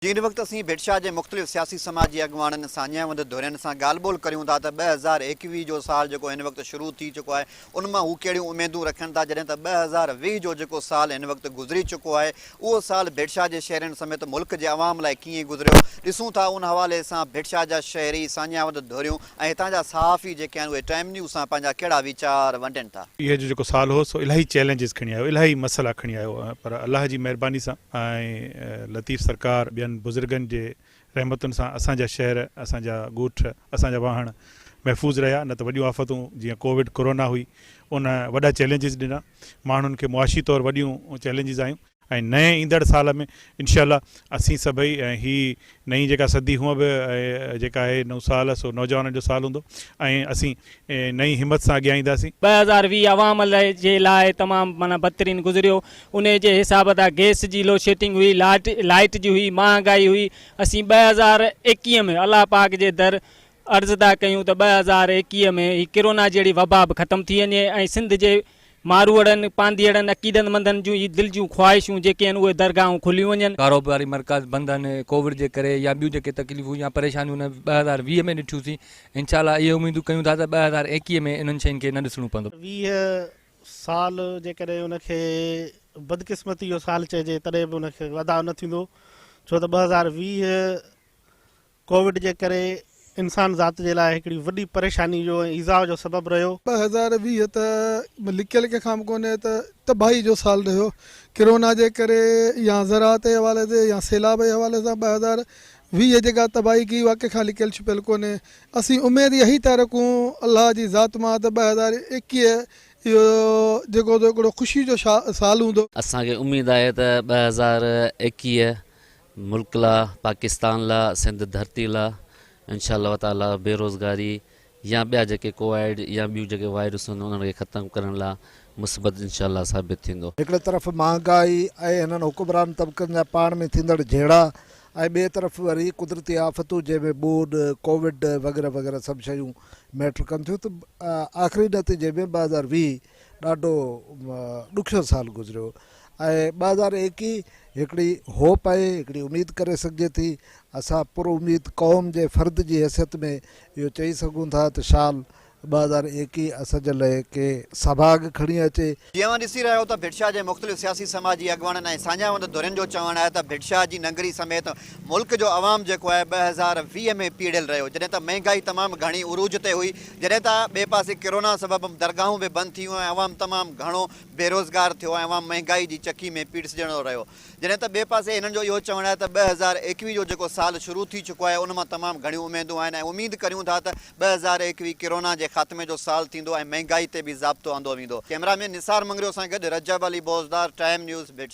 جي هن وقت اسين ڀٽ شاهه جي مختلف سياسي سماجي اڳواڻن، ساڃاهه وند ڌرين سان ڳالهه ٻولهه ڪريون ٿا ته 2021 جو سال جيڪو هن وقت شروع ٿي چڪو آهي ان مان هو ڪهڙيون اميدون رکن ٿا جڏهن ته 2020 جو جيڪو سال هن وقت گذري چڪو آهي اهو سال ڀٽ شاهه جي شهرين سميت ملڪ جي عوام لاء ڪيئن گذريو ڏسون ٿا ان حوالي سان ڀٽ شاهه جا شهري، ساڃاهه وند ڌريون ۽ هتان جا صحافي جيڪي آهن اهي ٽائيم نيوز سان پنهنجا ڪهڙا ويچار ونڊين ٿا. اهو جو جيڪو سال هو سو الاهي چئلينجز کڻي آيو الاهي مسئلا کڻي آيو پر الله جي مهرباني سان ۽ لطيف سرڪار ٻين بزرگن جي رحمتن سان اسان جا شهر، اسان جا ڳوٺ، اسان جا واهڻ محفوظ رهيا نه ته وڏيون آفتون جيئن ڪووڊ ڪورونا هئي ان وڏا چئلينجز ڏنا ماڻهن کي معاشي طور وڏيون چئلينجز آيون ۽ نئين ايندڙ سال ۾ انشاء الله اسين سڀئي ۽ هي نئين جيڪا صدي هونء به جيڪا آهي نئون سال سو نوجوانن جو سال هوندو ۽ اسين نئين همت سان اڳيان اينداسين. 2020 عوام جي لاء تمام معنيٰ بدترين گذريو انهي جي حساب تان گئس جي لوڊشيڊنگ هئي لاٽ لائٽ جي هئي مهانگائي هئي اسين 2021 ۾ الله پاڪ جي در عرض ٿا ڪيون ته 2021 ۾ هي ڪرونا جهڙي وبا به ختم ٿي وڃي ۽ سنڌ جي ماروئڙن، پانڌيئڙن، عقيدتمندن جون هي دل جون خواهشون جيڪي آهن اهي درگاهون کليون وڃن. ڪاروباري مرڪز بند آهن ڪووڊ جي ڪري يا ٻيون جيڪي تڪليفون يا پريشانيون ان 2020 ۾ ڏٺيون سين انشاء الله اهي اميدون ڪيون ٿا ته 2021 ۾ انهن شين کي نه ڏسڻو پوندو. 20 سال جيڪڏهن ان کي بدقسمتي جو سال چئجي تڏهن به ان کي وڌاء نه ٿيندو ڇو ته 2020 ڪووڊ جي ڪري انسان ذات جي لاء هڪڙي وڏي پريشاني جو ۽ ايذاء جو سبب رهيو. 2020 ته لڪيل ڪنهن کان به ڪونهي ته تباهي جو سال رهيو ڪرونا جي ڪري يا زراعت جي حوالي سي يا سيلاب جي حوالي سان 2020 جيڪا تباهي ڪئي اها ڪنهن کان لڪيل ڇپيل ڪونهي اسين اميد اها ئي ٿا رکون الله جي ذات مان ته 2021 اهو جيڪو هڪڙو خوشي جو سال هوندو. اسان کي اميد آهي ته 2021 ملڪ لا پاڪستان لا سنڌ ڌرتي لا انشاء الله تعالي بيروزگاري يا ٻيا جيڪي ڪووائڊ يا ٻيون جيڪي وائرس آهن انهن کي ختم ڪرڻ لا مثبت انشاء الله ثابت ٿيندو. هڪڙي طرف مهانگائي ۽ هنن حڪمران طبقن جا پاڻ ۾ ٿيندڙ جهيڙا ۽ ٻئي طرف وري قدرتي آفتون جنهن ۾ ٻوڏ، ڪووڊ وغيره وغيره سڀ شيون ميٽر ڪن ٿيون ته آخري نتيجي ۾ 2020 ڏاڍو ڏکيو سال گذريو ۽ 2021 هڪڙي هوپ آهي، هڪڙي اميد ڪري سگهجي ٿي. اسان پر اميد قوم جي فرد جي حيثيت ۾ اهو چئي سگهون ٿا ته شال 2021 اسان جي لئه ڪي سڀاڳ کڻي اچي. جيئن اوهان ڏسي رهيا آهيو ته ڀٽ شاهه جي مختلف سياسي سماجي اڳواڻن ۽ ساڃاهه وند ڌرين جو چوڻ آهي ته ڀٽ شاهه جي ننگري سميت ملڪ جو عوام جيڪو آهي 2020 ۾ پيڙهيل رهيو جڏهن ته مهنگائي تمام گهڻي عروج تي هئي جڏهن ته ٻئي پاسي ڪرونا سبب درگاهون به بند ٿي ويون ۽ عوام تمام گهڻو بيروزگار ٿيو ۽ عوام مهنگائي جي چڪي ۾ پيڙسجندو رهيو جڏهن ته ٻئي پاسي هنن جو اهو چوڻ آهي ته 2021 جو جيڪو سال شروع ٿي چڪو آهي ان مان تمام گهڻيون اميدون آهن ۽ اميد ڪريون ٿا ته 2021 ڪرونا جي خاتمي جو سال ٿيندو ۽ مهنگائي تي به ضابطو آندو ويندو. ڪئميرا مين نثار مڱريو سان گڏ رجب علي بوزدار، ٽائيم نيوز، ڀٽ.